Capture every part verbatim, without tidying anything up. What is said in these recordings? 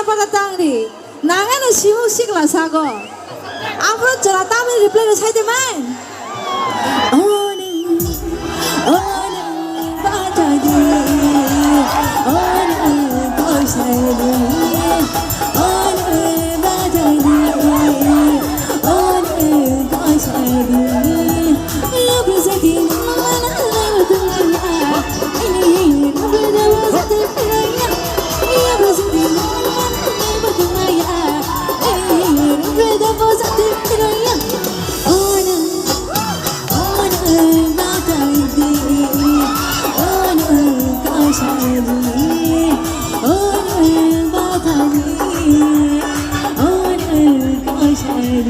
Pada tangri, nangano simu sikla sago. Aphuru chwla tamni reply rw sai de man. Oni, oni, batadi, oni, koisadi, oni, batadi, oni, koisadi.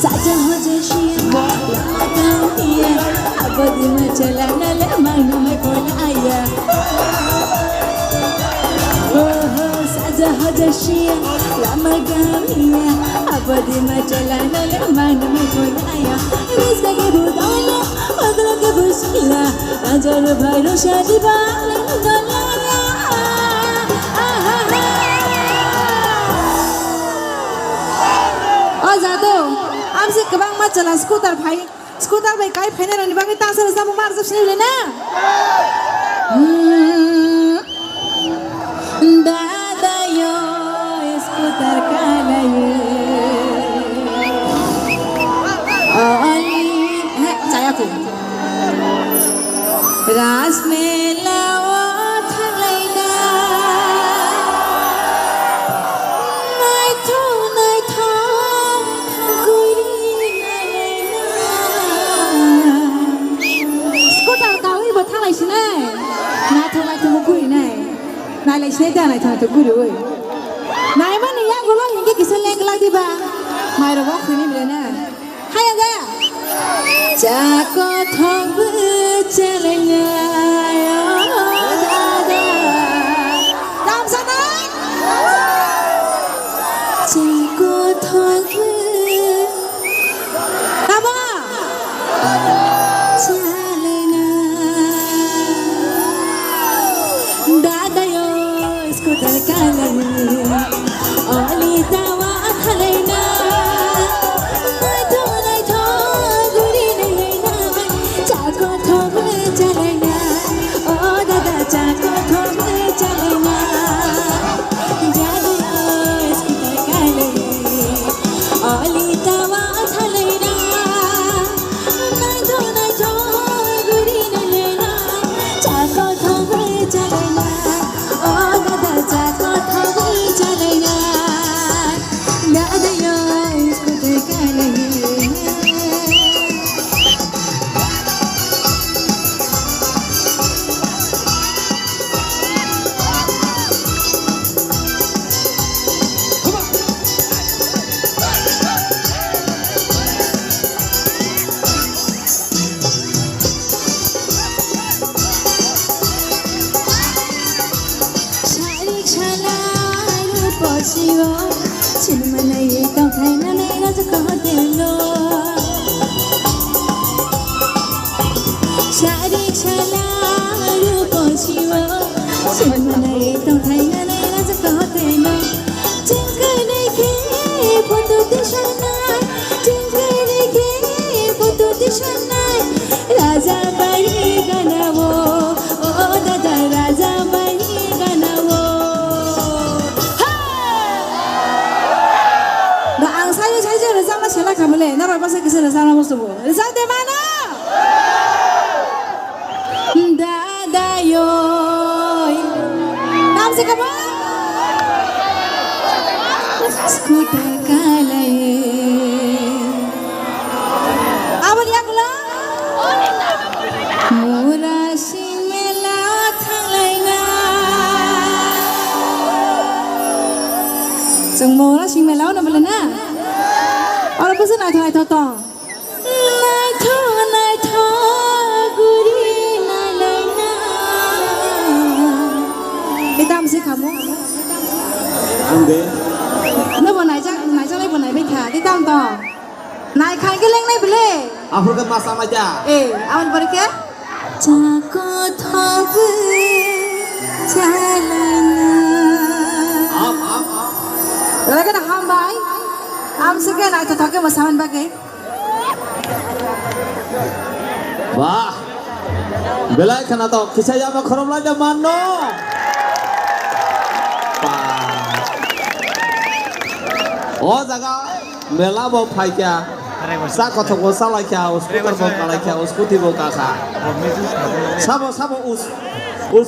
Saja hoja shia, lama tang iya, abadi ma chala na le manu me kon aya. Oho, saja hoja shia, lama tang iya, abadi ma chala na le manu me kon aya. Rizga ke budaya, pagla ke busila, ajar bhai ro shadi ba, le dolaya. O jado, amsi kwbangma chwla scooter phai, scooter bai kai phainai rokni bagwi tangsa rwchapmung ma rwchap sinai le na? Hmm. Dadayo scooter kalayo. Oli, he, chaya kho. Ras mela o thanglaina. Naithok, naithok, guri nalaina. Scooter kawi bo thanglai sinai. Naithok, naithok, guri nai. Nailai sinai da, naithok, naithok, guri oi. Naimani yagulo hinkhe kisa leng glak diba. Mairok o khwini bile na. Haya da. Cha kothok bwchalai nai, o dada. Tamsa nai? Cha kothok bw-, tamo? Chalai nai. Dadayo. Scooter kalaina, oli tawa thalaina, naithok naithok guri nalaina, cha kothok chalaina, o dada cha kothok chalaina, jadaya scooter kalaina, oli tawa thalaina. Sarik salai rupo sio, sinmanai tongthai nanai rajak hotelo. Sarik salai rupo sio, sinmanai tongthai nanai rajak hotelo. Chingkhainai khe photo tisanai, chingkhainai khe photo tisanai. Raja bari ganao, o dada raja bari ganao. Ha! Ba ang sai sai je rwchapma sela khamale, norok basa kisa rwchapma musubo. Rwchap de mano? Dadayoi. Tamse kamo? Scooter kalai. Aboni yagulo? Mura sing mela thanglaina. Bole na? Oro bwswk naithok naithok tong. Naithok naithok guri nailaina. Tei tamo se khamu? Ang de. Nobo naijak, naijaknai bo naibai kha. Tei tamo tong? Nai khai khe lengnai bole. Aphuru khe ma sama ja. Eh, aboni pore khe? Chako thobe chalaina. Am, am, am. Lagina hambai. Am se khe naithothok khe mwsamani bagwi. Wah. Belai khana to kisa yama khorom lai da manno. Ba. O jaga mela bo phaikha. Sa kothok bo salaikha, scooter bo kalaikha, scooty bo kakha. Sabo, sabo us, us.